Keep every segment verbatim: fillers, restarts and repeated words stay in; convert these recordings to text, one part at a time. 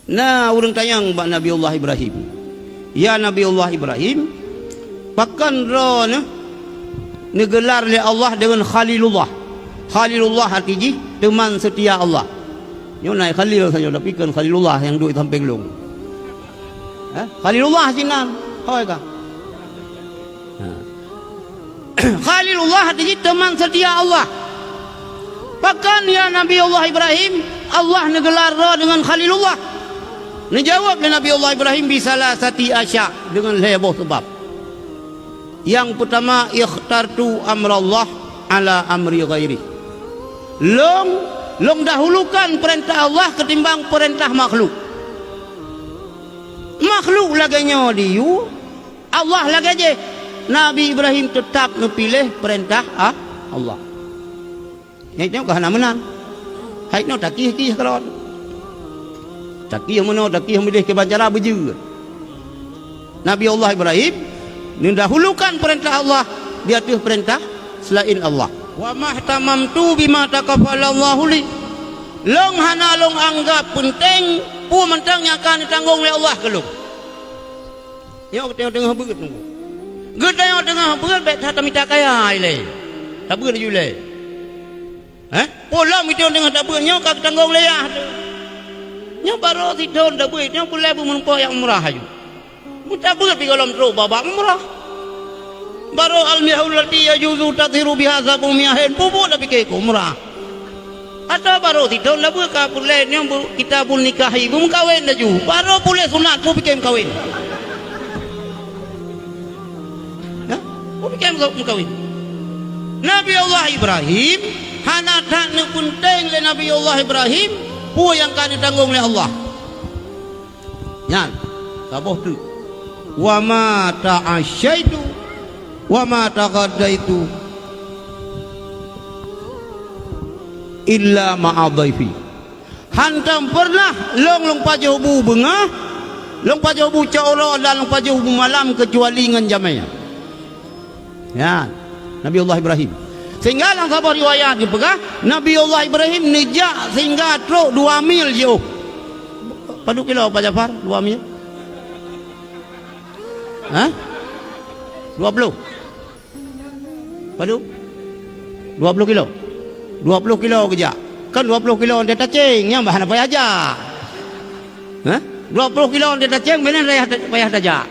Na ureuëng tanyong bak Nabi Allah Ibrahim, "Ya Nabi Allah Ibrahim, pakon droeneuh neugeular lé Allah deungon Khalilullah?" Khalilullah arti jih teuman seutia Allah. Nyoe na Khalil saja, tapi kon Khalilullah nyang duek sampéng lôn. Eh? Khalilullah sinan. Hoi ka. Ha. Khalilullah arti jih teuman seutia Allah. "Pakon ya Nabi Allah Ibrahim, Allah neugeular droe deungon Khalilullah?" Neujaweueb lé Nabi Allah Ibrahim, "Bisalasati asya'," deungon lhée boh sabab. Nyang peutama, "Ikhtartu amrallah ala amri ghairi." Lôn, lôn dahulukan peurintah Allah keutimbang peurintah makhluk. Makhluk lagée nyoe diyue, Allah lagée jih. Nabi Ibrahim teutab neupiléh peurintah, ah, Allah. Nyan nyoe ka hana meunan. Hai nyoe takieh-kieh kalon. Takieh meunoe, takieh meudeh, kiban cara beujeuet. Nabi Allah Ibrahim neudahulukan peurintah Allah di ateueh peurintah seulaén Allah. "Wa mahtamamtu bima takafalallahu li." Lôn hana lôn anggab peunteng peue mantong nyang ka neutanggong lé Allah keu lôn. Nyoe geutanyoe teungoh beuet nunggu. Geutanyoe teungoh beuet bék that tamita kaya ilée. Tabeuet laju ilée. Heh? Peue lom geutanyoe teungoh tabeuet nyoe ka geutanggong lé yah teuh. Nyoe barô sithon tabeuet, nyoe peureulée beumeurumpok jak umrah aju. Meutabeuet pi gohlom trok babah umrah. Barô al-miyahul lati yajuzu tathiru biha sabu miyahin, peue buet tapike keu umrah. Atawa barô sithon tabeuet ka peureulée nyoe bu-, kitabun nikahi, beumeukawen laju. Barô puléh sunat, peue pike meukawen. Ya? Peue pike meuka-, meukawen. Nabi Allah Ibrahim, hana that neupeunteng lé Nabi Allah Ibrahim peue nyang ka neutanggong lé Allah. Nyan, saboh teuk. "Wa ma ta'asyaitu, wa ma taghadaitu, illa ma'a dhaifi." Hantom peureunah lôn, lôn pajoh bu beungoh, lôn pajoh bu cot uroe dan lôn pajoh bu malam keucuali ngon jamé. Nyan, Nabi Allah Ibrahim. Sehingga lam saboh riwayat geupeugah, Nabi Allah Ibrahim neujak sehingga trok dua mil jiôh. Padub kilo, Pak Jafar? Dua mil? Hah? Dua ploh? Padub? Dua ploh kilo? Dua ploh kilo geujak. Kan dua ploh kilo watée tacéng, nyan bah hana payah jak. Hah? Dua ploh kilo watée tacéng, meunan payah ta-, payah tajak.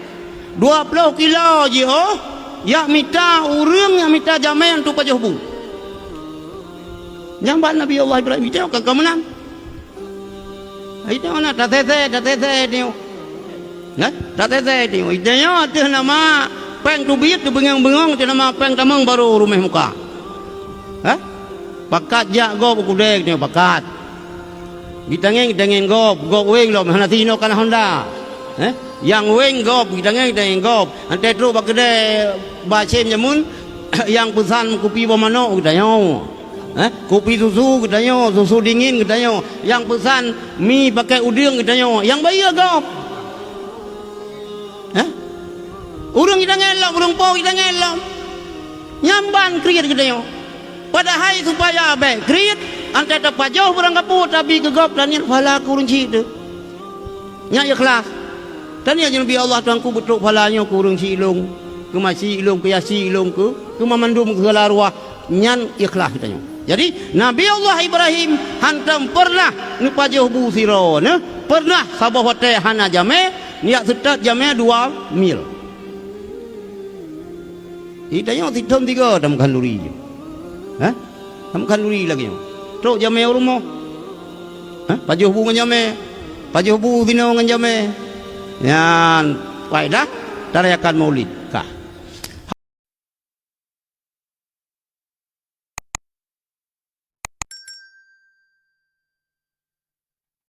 Dua ploh kilo jiôh, jak mita ureuëng, jak mita jamé untuk pajoh bu. Nyang bak Nabi Allah Ibrahim, itu ka, ka meunan. Itu na tasese, tasese nyoe. Nah, tasese nyoe. Itu nyoe ateueh nama péng teubiet, teubeungong-beungong, ateueh nama péng tamong barô ruméh muka. Hah? Pakat jak gob u keudée nyoe, pakat. Geutangieng, geutangieng gob, gob weng lom, hana sinoe kana Honda. Eh? Nyang weng gob, geutangieng, geutangieng gob. Antée trok bak keudée Bacem jameun, nyang peusan kupi boh manok geutanyoe. Eh? Kupi susu geutanyoe, susu dingin geutanyoe. Nyang peusan mi pakai udeueng geutanyoe. Nyang bayeue gob. Eh? Ureuëng geutangieng lom, ureuëng po geutangieng lom. Nyan ban kriet geutanyoe. Padahai supaya bék kriet, antée tapajoh barang gapu tabi keu gob, tanyan phala keu ureuëng chik teuh. Nyan ikhlas. Tanyan jih Nabi Allah, Tuhanku, beutrok phala nyoe keu ureuëng chik lôn, keu ma chik lôn, keu yah chik lôn, keu, keu ma mandum keu segala ruah. Nyan ikhlas geutanyoe. Jadi, Nabi Allah Ibrahim hantom peureunah neupajoh bu sidroe neuh, peureunah saboh watée hana jamé, neujak seutôt jamé dua mil. Di tanyoe sithon tiga tam khanduri. Hah? Tam khanduri lagée nyoe. Trok jamé u rumoh. Hah? Pajoh bu ngon jamé. Pajoh bu sinoe ngon jamé. Nyan, faedah tarayakan Maulid. Kah.